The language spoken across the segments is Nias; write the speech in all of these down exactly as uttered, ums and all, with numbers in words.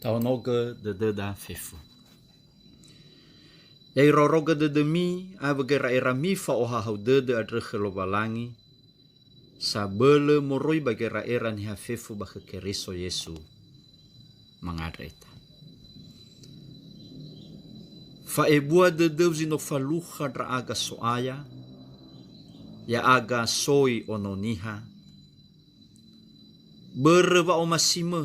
Honogö dödöda fefu. Ya irorogö dödömi awö gera'erami fa'ohahau dödö andrö khö Lowalangi, sabölö moroi ba gera'era niha fefu ba khö Keriso Yesu. Mangandrö ita. Fa'ebua dödöu zi no falukha ndra'aga So'aya, ya'aga soi Ono Niha, börö wa'omasimö,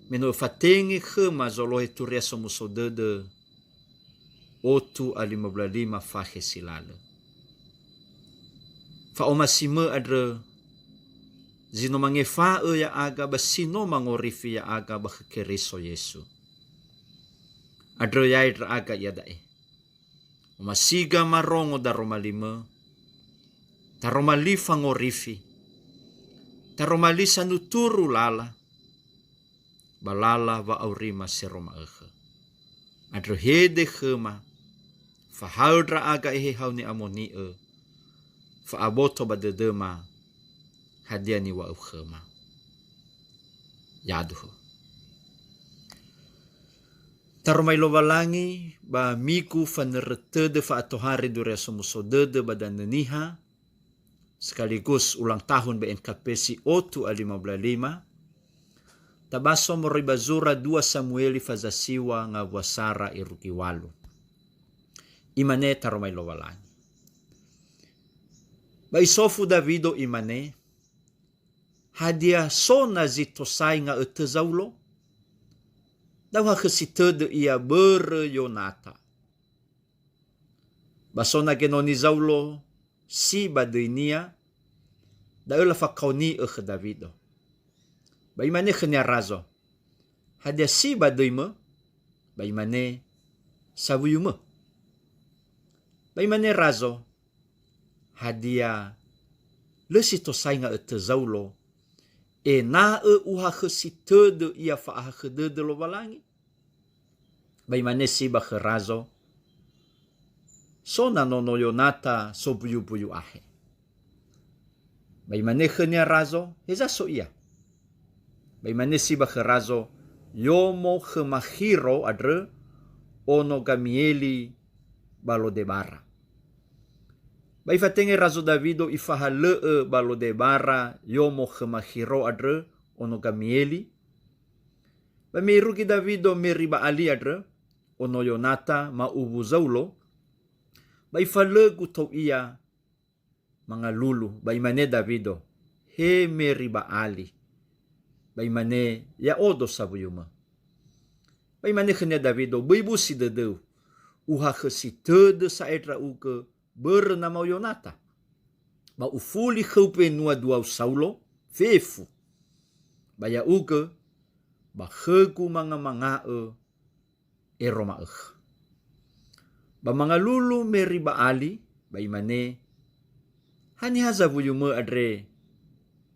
me no öfatenge khöma zolohe Turia Somuso Dödö otu a lima wulu a lima fakhe si lalö. Fa'omasimö andrö zi no mangefa'ö ya'aga ba si no mangorifi ya'aga ba khö Keriso Yesu. Andrö yae ndra'aga iada'e. Omasiga marongo daroma limö, taroma li fangorifi, taroma li sanuturu lala, ba lala wa'aurima seroma'ökhö. Andrö hede khöma, fahaö ndra'aga Eheha Ni'amoni'ö, fa'aboto ba dödöma, hadia niŵa'ö khöma. Yaduhu. Taromai Lowalangi ba migu fanörö tödö fa'atohare Duria Somuso Dödö ba Danö Niha, sekaligus ulang tahun B N K P si otu a lima wulu a lima, tabaso moroi ba zura dua Samueli faza siŵa ngawua sara irugi ŵalu. Imane taromai Lowalangi. Ba isofu Dawido imane, "Hadia so na zi tosai nga'ötö Zaulo? Da'ö hakhösi tödö ia börö Yonata." Ba so na genoni Zaulo si ba döinia, da'ö lafakaoni'ö khö Dawido. Ba imane khönia razo, "Hadia si ba döimö?" Ba imane, "Sawuyumö." Ba imane razo, "Hadia lö si tosai nga'ötö Zaulo, ena'ö uhakhösi tödö ia fa'ahakhö dödö Lowalangi?" Ba imane siba khö razo, "So na nono Yonata sombuyumbuyu ahe." Ba imane khönia razo, "Heza so ia?" Ba imane siba khö razo, "Yomo khö Makhiro andrö, ono Gamieli ba Lodebara." Ba ifatenge razo Dawido ifahalö'ö ba Lodebara yomo khö Makhiro andrö, ono Gamieli. Ba me irugi Dawido Meribaali andrö, ono Yonata, ma'uwu Zaulo, ba ifalögu tou ia mangalulu, ba imane Dawido, "He Meribaali." Ba imane, "Ya'odo sawuyumö." Ba imane khönia Dawido, "Böi busi dödöu, uhakhösi tödö sa'ae ndra'ugö börö nama'u Yonata. Ba ufuli khöu mbanua duau Saulo fefu. Ba ya'ugö, ba khögu mangamanga'ö ero ma'ökhö." Ba mangalulu Meribaali, ba imane, "Haniha zawuyumö andre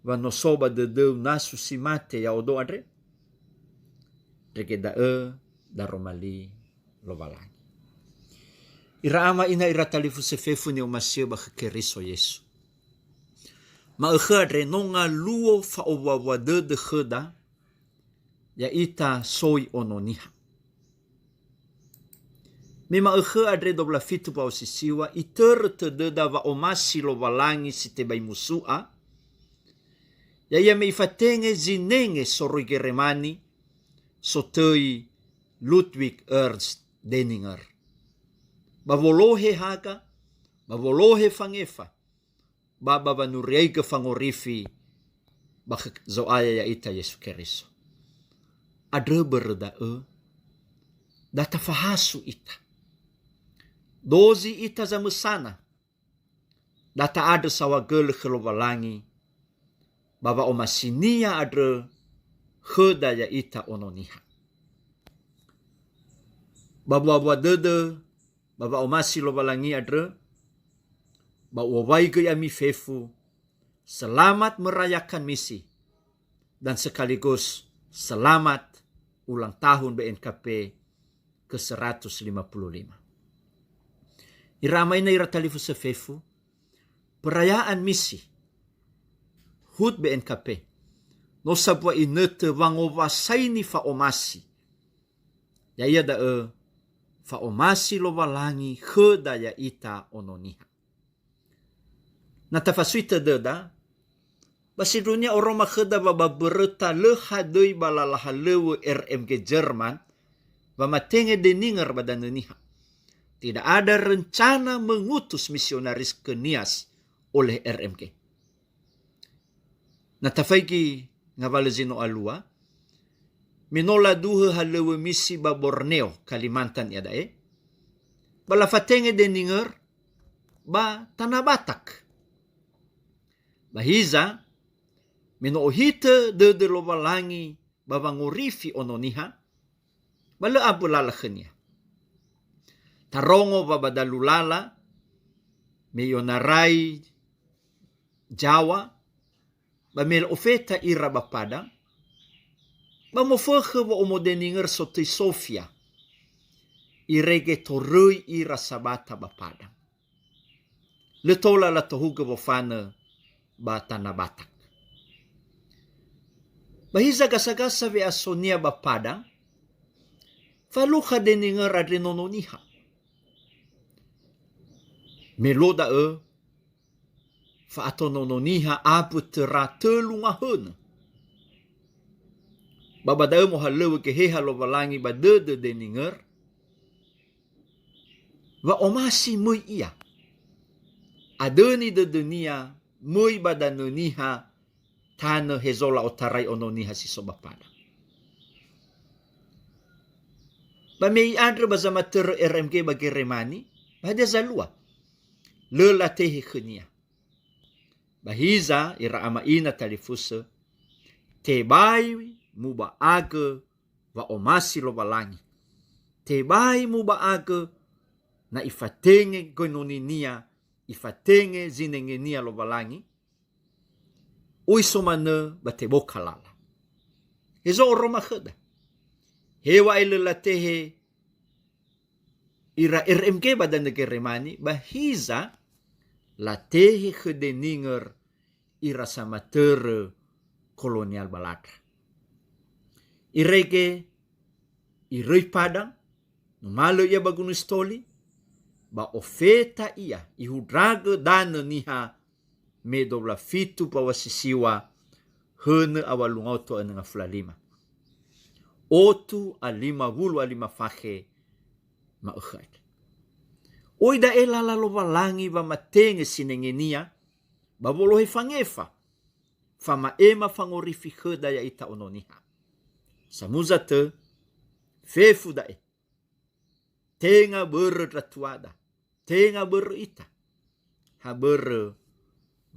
wa no so ba dödöu nasu si mate ya'odo andre?" Ndrege da'ö daroma li Lowalangi. Ira ama ina ira talifusö fefu ni'omasi'ö ba khö Keriso Yesu. Ma'ökhö andre no ngaluo fa'owuawua dödö khöda, ya'ita soi Ono Niha. Me ma'ökhö andre dua wulu a fitu ba osisiwa, itörö tödöda wa'omasi Lowalangi si tebai musu'a, ya'ia me ifatenge zinenge soroi Geremani, sotöi Ludwig Ernst Denninger. Ba wolohe haga, ba wolohe fangefa, ba ba wanuriaigö fangorifi ba khö Zo'aya ya'ita Yesu Keriso. Andrö börö da'ö, da tafahasu ita. Dozi ita zamösana, da ta'andrö saohagölö khö Lowalangi, ba wa'omasinia andrö khöda ya'ita Ono Niha. Ba mbuabua dödö, ba wa'omasi Lowalangi andrö, ba u'owai göi ami fefu, selamat merayakan misi, dan sekaligus selamat ulang tahun B N K P ke seratus lima puluh lima. Ira ama ina ira talifusö fefu, perayaan misi, hut B N K P, no sambua inötö wangowasaini fa'omasi. Ya'ia da'ö fa'omasi Lowalangi khöda ya'ita ono niha. Na tafasui tödöda, ba sindruhunia oroma khöda wa ba mböröta lö hadöi ba lala halöŵö R M G Jerman, wa matenge Denninger ba danö niha. Tidak ada rencana mengutus misionaris ke Nias oleh R M G. Na tafaigi ngawalö zi no alua, me no laduhö halöŵö misi ba Borneo, Kalimantan iada'e, ba lafatenge Denninger ba Tanah Batak. Ba hiza, me no ohitö dödö Lowalangi ba wangorifi ono niha, ba lö ambö lala khönia. Tarongo wa ba dalu lala, me i'onarai Jawa, ba me lö ofeta ira ba Padang, ba mofökhö wa'omo Denninger sotöi Sofia, irege toröi ira sabata ba Padang. Lö tola latohugö wofanö ba Tanah Batak. Ba hiza gasagasa we'asonia ba Padang, falukha Denninger andre Nono Niha. Me luo da'ö, fa'ato Nono Niha ambö töra tölu ngahönö. Ba ba da'ö mohalöŵö Geheha Lowalangi ba dödö Denninger, wa'omasi möi ia. Adöni dödönia möi ba danö niha tanö hezo la'otarai ono niha si so ba Padang. Ba me i'andrö ba zamatörö R M G ba Geremani, ba hadia zalua? Lö latehe khönia. Ba hiza ira ama ina talifusö, tebai muba'agö wa'omasi Lowalangi. Tebai muba'agö na ifatenge göi noninia, ifatenge zinengenia Lowalangi, oi so manö ba teboka lala. Hezo oroma khöda. Heŵa'ae lö latehe ira R M G ba danö Geremani, ba hiza latehe khö Denninger ira samatörö kolonial ba Ladra. Irege iröi Padang, numalö ia ba Gunung Sitoli, ba ofeta ia ihundragö danö niha me dua wulu a fitu mbaŵa si siŵa hönö a walu ngaotu a enö ngafulu a lima. Otu a lima wulu a lima fakhe ma'ökhö andrö. Oi da'e lala Lowalangi wamatenge sinengenia ba wolohe fangefa, fama'ema fangorifi khöda ya'ita ono niha. Samuza tö, fefu da'e. Tenga börö ndra tuada, tenga börö ita. Ha börö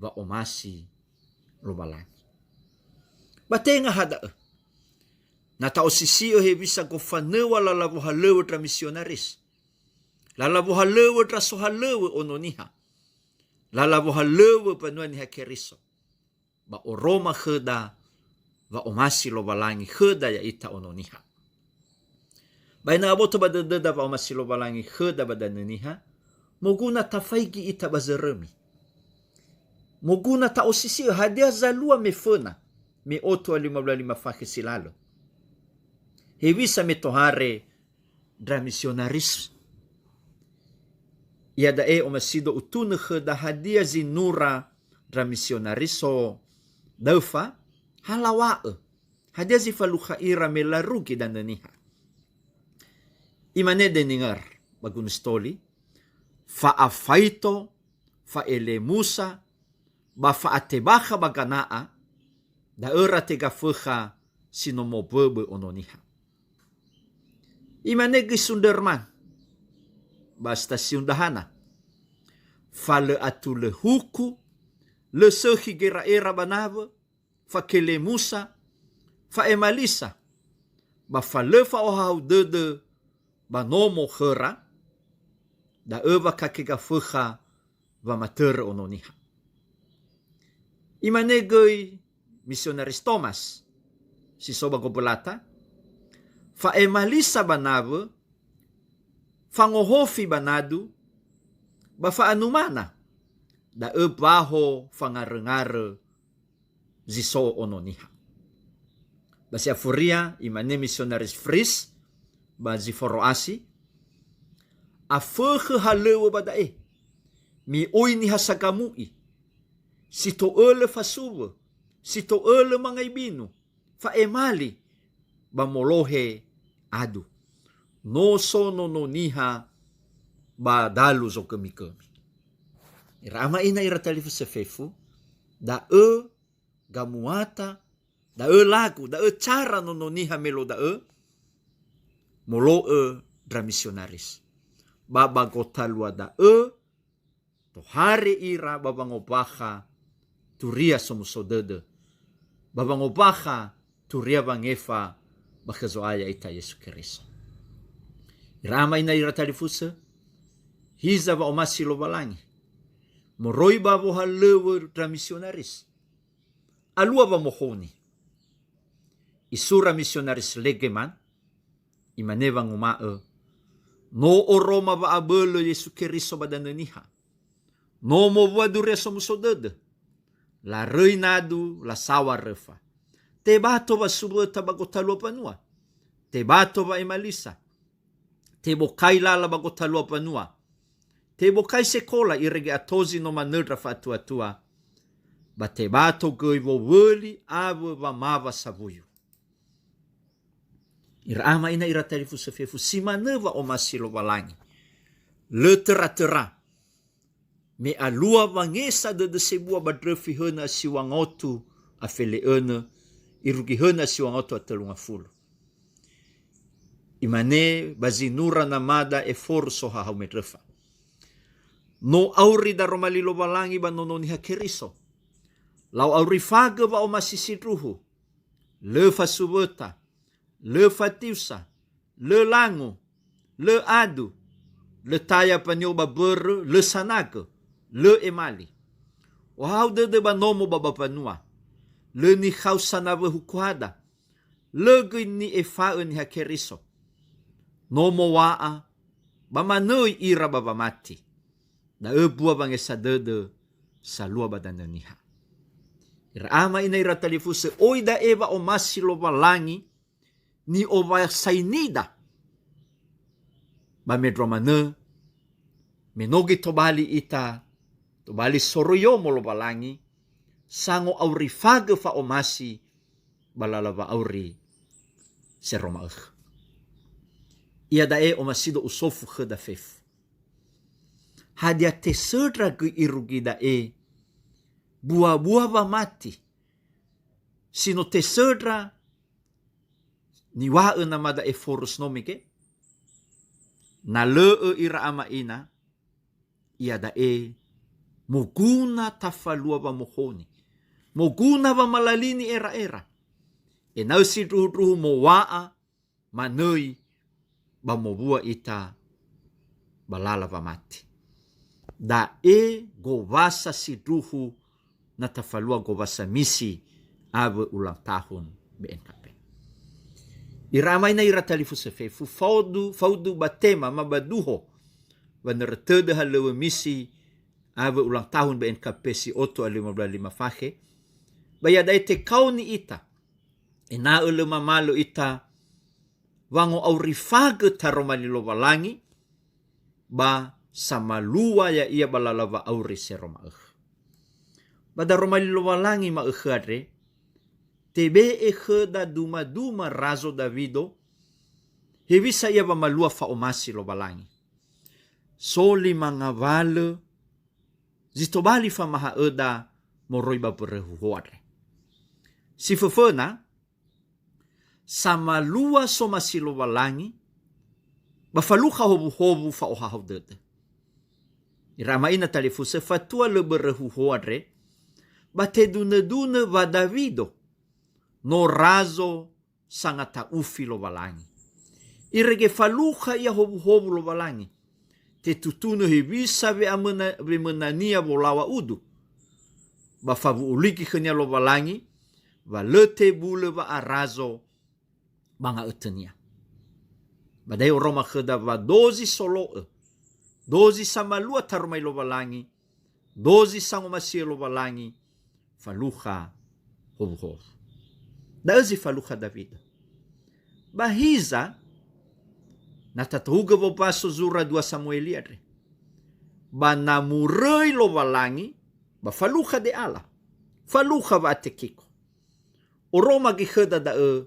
wa'omasi Lowalangi. Ba tenga ha da'ö. Na ta'osisi'ö hewisa gofanöŵa lala wohalöŵö ndra misionaris. Lala wohalöŵö ndra sohalöŵö ono niha. Lala wohalöŵö mbanua Niha Keriso. Ba oroma khöda wa'omasi Lowalangi khöda ya'ita ono niha. Ba ena'ö aboto ba dödöda wa'omasi Lowalangi khöda ba danö niha, moguna tafaigi ita ba zörömi. Moguna ta'osisi'ö hadia zalua me föna, me otu a lima wulu a lima fakhe si lalö. Hewisa me tohare ndra misionaris. Iada'e omasido utunö khöda hadia zinura ndra misionaris so daöfa, ha lawa'ö hadia zi falukha ira me larugi danö niha. Imane Denninger ba Gunung Sitoli, fa'afaito, fa'elemusa, ba fa'atebakha ba gana'a, da'ö ra tegafökha si no moböbö ono niha. Imane göi Sundermann ba stasiun Dahana, fa lö atulö huku, lö sökhi gera'era ba nawö, fakelemusa, fa'emalisa, ba fa lö fa'ohahau dödö ba nomo khöra, da'ö wa kake gafökha wamatörö ono niha. Imane göi misionaris Thomas, si so ba Gobolata, fa'emalisa ba nawö, fangohofi ba nadu, ba fa'anumana, da'ö baho fangaröngarö zi so ono niha. Ba si afuria, imane misionaris Fries ba zi foro'asi, "Afökhö halöŵö ba da'e, mi'oi niha sagamu'i, si to'ölö fasuwö, si to'ölö mangai binu, fa'emali ba molohe adu. No so nono niha ba dalu zogömigömi." Ira ama ina ira talifusö fefu, da'ö gamuata, da'ö lagu, da'ö cara nono niha melo da'ö, molo'ö ndra misionaris. Ba ba gotalua da'ö, tohare ira ba wangombakha turia somuso dödö, ba wangombakha turia wangefa ba khö Zo'aya ita Yesu Keriso. Ira ama ina ira talifusö, hiza wa'omasi Lowalangi moroi ba wohalöŵö ndra misionaris. Alua wamokhoni. Isura misionaris Legeman, imane wanguma'ö, "No oroma wa'abölö Yesu Keriso ba danö niha. No mowua duria somuso dödö. Laröi nadu, lasaŵa röfa. Tebato wasuwöta ba gotalua mbanua. Tebato wa'emalisa. Tebokai lala ba gotalua mbanua. Tebokai sekola irege atozi no manö ndra fa'atuatua. Ba tebato göi wowöli awö wamawa sawuyu." Ira ama ina ira talifusö fefu, si manö wa'omasi Lowalangi. Lö töra-töra. Me alua wangesa dödö sebua ba ndröfi hönö a siŵa ngaotu a fele'önö, irugi hönö a siŵa ngaotu a tölu ngafulu. Imane ba zinura namada Eforu Sohahau Mendröfa, "No auri daroma li Lowalangi ba nono niha Keriso. Lau aurifagö wa'omasi sindruhu. Lö fasuwöta, lö fatiusa, lö lango, lö adu, lö taya mbanio ba börö, lö sanagö, lö emali. Ohahau dödö ba nomo ba ba mbanua. Lö nikhau sanawö huku hada. Lö göi ni'efa'ö niha Keriso. No mowa'a, ba manöi ira ba wamati. Da'ö mbua wangesa dödö salua ba danö niha." Ira ama ina ira talifusö, oi da'e wa'omasi Lowalangi ni'owasainida. Ba mendrua manö, me no göi tobali ita, tobali soroiyomo Lowalangi, sango'aurifagö fa'omasi ba lala wa'auri Seroma Ökhö. Iada'e omasido usofu khöda fefu. Hadia tesöndra göi irugi da'e, buabua wamati, si no tesöndra niŵa'ö namada Eforu Snomige? Na lö'ö ira ama ina, iada'e moguna tafalua wamokhoni, moguna wamalalini era'era, ena'ö sindruhundruhu mowa'a manöi ba mowua ita ba lala wamati. Da'e gowasa sindruhu na tafalua gowasa misi awö ulang tahun B N K P. Ira ama ina ira talifusö fefu, faudu, faudu ba tema ma ba duho wanörö tödö halöŵö misi awö ulang tahun B N K P si otu a lima belas lima fakhe, ba iada'e tekaoni ita, ena'ö lö mamalö ita wango'aurifagö taroma li Lowalangi, ba samalua ya'ia ba lala wa'auri Seroma Ökhö. Ba daroma li Lowalangi ma'ökhö andre, tebe'e khöda dumaduma Razo Dawido, hewisa ia wamalua fa'omasi Lowalangi. So lima ngawalö zi tobali famaha'öda moroi ba mbörö huho andre. Si föföna, samalua somasi Lowalangi, ba falukha howuhowu fa'ohahau dödö. Ira ama ina talifusö, fatua lö mbörö huho andre, ba tedunödunö wa Dawido, no razo sangata'ufi Lowalangi. Irege falukha ia howuhowu Lowalangi. Tetutunö hewisa we'amöna-, wemönania wolaŵa udu. Ba fawu'uligi khönia Lowalangi, wa lö tebulö wa'arazo ba nga'ötönia. Ba da'e oroma khöda wa dozi solo'ö, dozi samalua taroma li Lowalangi, dozi sangomasi'ö Lowalangi, falukha howuhowu. Da'ö zi falukha Dawido. Ba hiza, na tatahugö wombaso zura dua Samueli andre. Ba na muröi Lowalangi, ba falukha de'ala. Falukha wa'atekiko. Oroma göi khöda da'ö,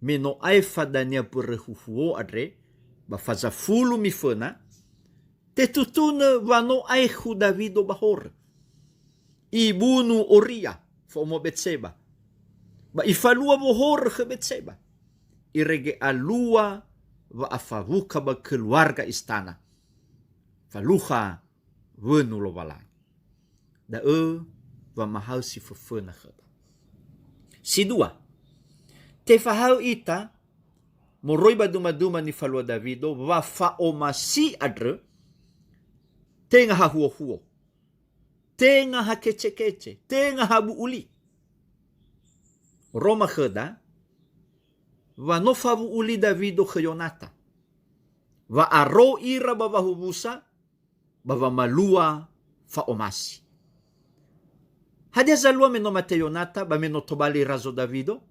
me no aefa dania börö huhuo andre, ba fazafulu miföna, tetutunö wa no aekhu Dawido ba horö. Ibunu Oria, fa'omo Betseba. Ba ifalua wohorö khö Betseba. Irege alua wa'afawuka ba keluarga istana. Falukha wönu Lowalangi. Da'ö wamahaö si föföna khöda. Si dua, tefahaö ita moroi ba dumaduma nifalua Dawido wa fa'omasi andrö tenga ha huohuo, tenga ha kecekece, tenga ha bu'uli. Oroma khöda, wa no fawu'uli Dawido khö Yonata. Wa aro ira ba wahuwusa, ba wamalua fa'omasi. Hadia zalua me no mate Yonata ba me no tobali razo Dawido?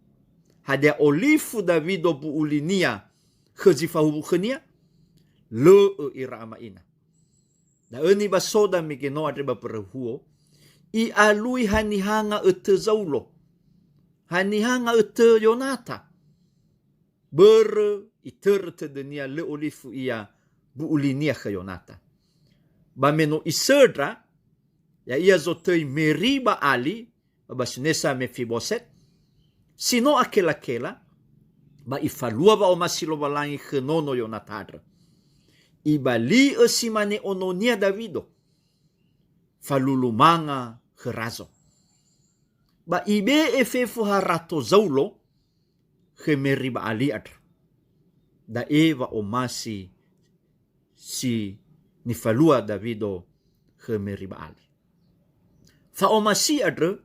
Hadia olifu Dawido bu'ulinia khö zi fahuwu khönia? Lö'ö ira ama'ina. Da'ö nibasoda mege no andre ba börö huo, i'alui haniha nga'ötö Zaulo, haniha nga'ötö Yonata. Börö itörö tödönia lö olifu ia bu'ulinia khö Yonata. Ba me no isöndra, ya'ia zotöi Meriba Ali, ba ba sunesa Mefiboset, si no akelakela, ba ifalua wa'omasi Lowalangi khö nono Yonata andrö. Ibali'ö si mane ononia Dawido, falulu manga khö razo. Ba ibe'e fefu harato Zaulo khö Meriba Ali andrö. Da'e wa'omasi si nifalua Dawido khö Meriba Ali. Fa'omasi andrö,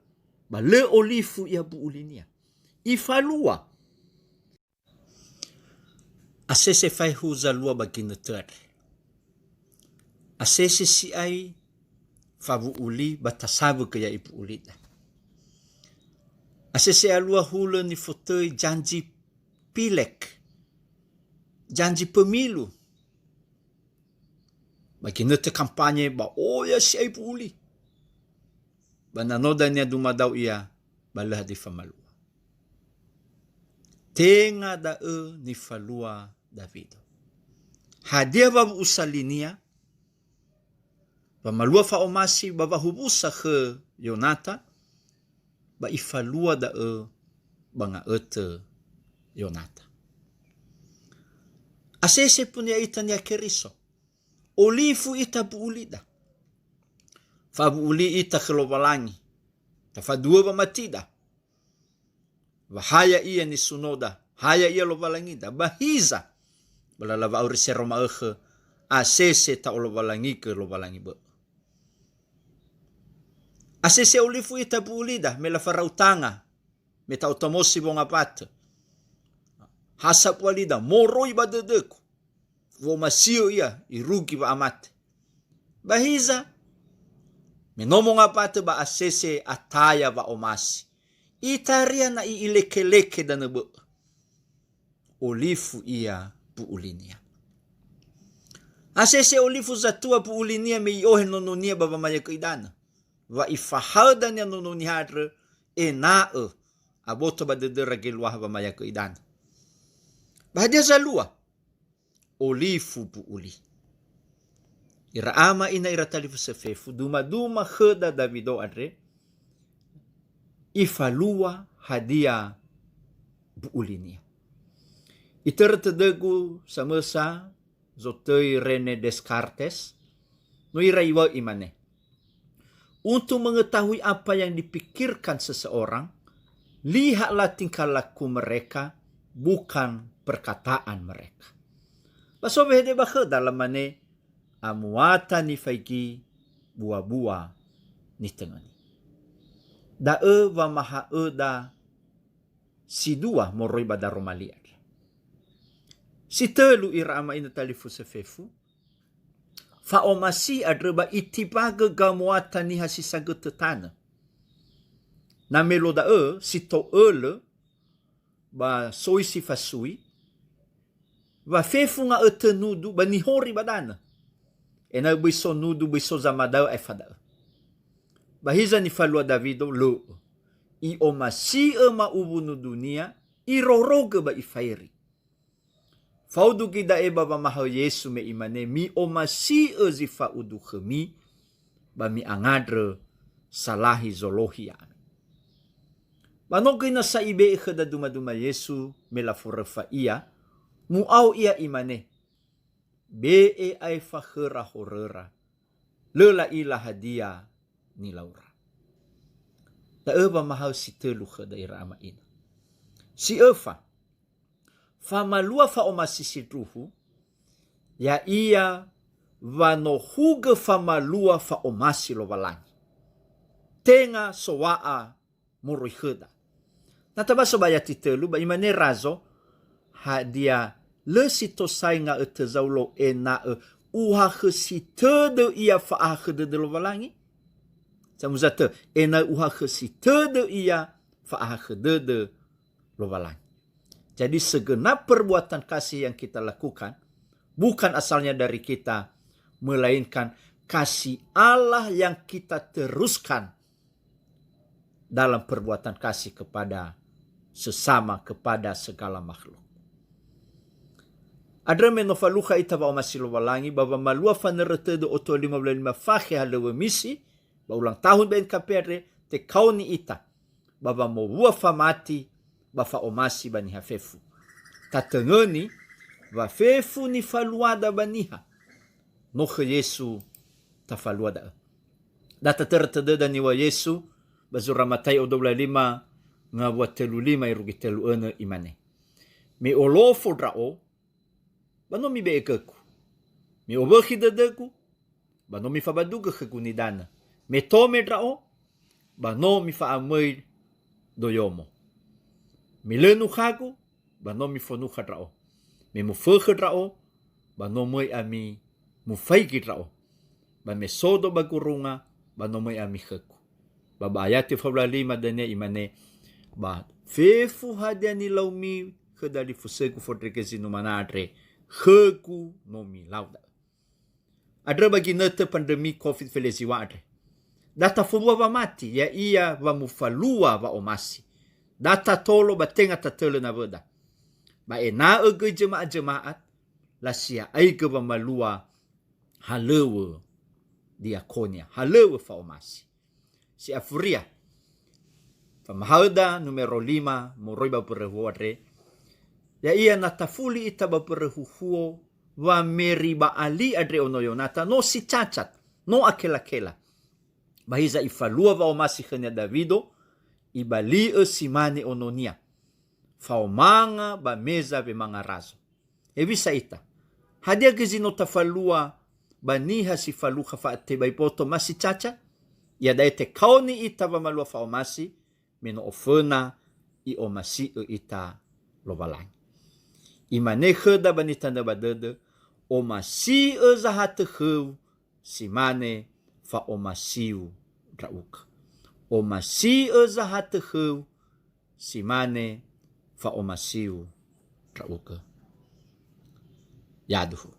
ba lö olifu ia bu'ulinia. Ifalua. Asese faehu zalua ba ginötö andre. Asese si'ai fawu'uli ba tasawö göi ia ibu'ulida. Asese alua hulö nifotöi janji pilek, janji pemilu. Ba ginötö kampanye ba oya si'ai bu'uli. Ba na no dania dumadao ia, ba lö hadia famalua. Tenga da'ö nifalua Dawido. Hadia wawu'usa linia? Wamalua fa'omasi ba wahuwusa khö Yonata, ba ifalua da'ö ba nga'ötö Yonata. Asese pun ya'ita nia Keriso. Olifu ita bu'ulida. Fawu'uli ita khö Lowalangi. Tafaduo wamatida. Wa ha ya'ia nisunoda, ha ya'ia Lowalangida. Ba hiza, ba lala wa'auri sero ma'ökhö, asese ta'olowalangigö Lowalangi bö'ö. Asese olifu ita bu'ulida, me lafarau tanga, me ta'otamosi wongabatö. Ha sabualida, moroi ba dödögu. Womasi'ö ia irugi wa'amate. Ba hiza, me no mongabatö ba asese ataya wa'omasi. Itaria na i'ileke-leke danö bö'ö. Olifu ia bu'ulinia. Asese olifu zatua bu'ulinia me i'ohe nononia ba wamayagö idanö. Wa ifahaö dania nono niha andrö ena'ö aboto ba dödöra geluaha wamayagö idanö. Ba hadia zalua? Olifu bu'uli. Ira ama ina ira talifusö fefu, dumaduma khöda Dawido andre, ifalua hadia bu'ulinia. Itörö tödögu samösa zotöi René Descartes, no ira iŵa'ö imane, Untuk mengetahui apa yang dipikirkan seseorang, lihatlah tingkah laku mereka, bukan perkataan mereka. Ba so wehede ba khöda lamane, amuata nifaigi bua-bua nitöngöni. Da'ö wamaha'öda si dua moroi ba daroma li andrö. Si tölu ira ama ina talifusö fefu, fa'omasi andrö ba itimbagö gamuata niha si sagötö tanö. Na me luo da'ö, si to'ölö, ba soi si fasui, wa fefu nga'ötö nudu ba nihori ba danö. Ena'ö böi so nudu, böi so zamadaö aefa da'ö. Ba hiza nifalua Dawido? Lö'ö. I'omasi'ö ma'uwu nudunia, irorogö ba ifaeri. Faudu göi da'e ba wamahaö Yesu me imane, "Mi'omasi'ö zi fa'udu khömi, ba mi'angandrö salahi zolohi ya'ami." Ba no göi nasa ibe'e khöda dumaduma Yesu me laforöfa ia, mu'ao ia imane, "Be'e aefa khöra horöra, lö la'ila hadia nilaura." Da'ö wamahaö si tölu khöda ira ama ina. Si öfa, famalua fa'omasi sindruhu, ya'ia wa no hugö famalua fa'omasi Lowalangi. Tenga sowa'a moroi khöda. Na tabaso ba ayati tölu, ba imane razo, "Hadia lö si tosai nga'ötö Zaulo ena'ö uhakhösi tödö ia fa'ahakhö dödö Lowalangi?" Samuza tö, "Ena'ö uhakhösi tödö ia fa'ahakhö dödö Lowalangi." Jadi, segenap perbuatan kasih yang kita lakukan bukan asalnya dari kita, melainkan kasih Allah yang kita teruskan dalam perbuatan kasih kepada sesama, kepada segala makhluk. Andrö me no falukha ita wa'omasi Lowalangi, ba wamalua fanörö tödö oto lima wulu lima fakhe halöŵö misi, ba ulang tahun B N K P andre, tekaoni ita ba wamowua famati ba fa'omasi ba niha fefu. Tatöngöni wa fefu nifaluada ba niha, no khö Yesu tafalua da'ö. Da tatörö tödöda niŵa'ö Yesu ba zura Mataio dua belas lima ngawua tölu lima irugi tölu önö, imane, "Me olofo ndra'o, ba no mibe'e göku. Me owökhi dödögu, ba no mifabadugö khögu nidanö. Me tome ndra'o, ba no mifa'amöi doyomo. Me lö nukhagu, ba no mifonukha ndra'o. Me mofökhö ndra'o, ba no möi ami mufaigi ndra'o. Ba me sodo ba gurunga, ba no möi ami khögu." Ba ba ayati fawula lima dania imane, "Ba fefu hadia nilaumi khö dalifusögu fondrege zi numana andre, khögu no milau da'ö." Andrö ba ginötö pandemi covid felesiwa andre, da tafowua wamati, ya'ia wa mufalua wa'omasi. Da tatolo ba tenga tatölö nawöda. Ba ena'ö göi jemaat-jemaat lasia'aigö wamalua halöŵö diakonia, halöŵö fa'omasi. Si afuria, famahaöda numero lima moroi ba mbörö huo andre, ya'ia na tafuli ita ba mbörö huhuo wa Meriba-Ali andre ono Yonata, no si cacat, no akela-kela. Ba hiza ifalua wa'omasi khönia Dawido, ibali'ö si mane ononia, faomanga ba meza wemanga razo. Hewisa ita? Hadia göi zi no tafalua ba niha si falukha fa'atebai boto ma si caca? Iada'e tekaoni ita wamalua fa'omasi, me no oföna i'omasi'ö ita Lowalangi. Imane khöda ba nitanö ba dödö, "Omasi'ö zahatö khöu, si mane fa'omasiu ndra'ugö. Omasi'ö zahatö khöu, si mane fa'omasiu ndra'ugö." Yaduhu.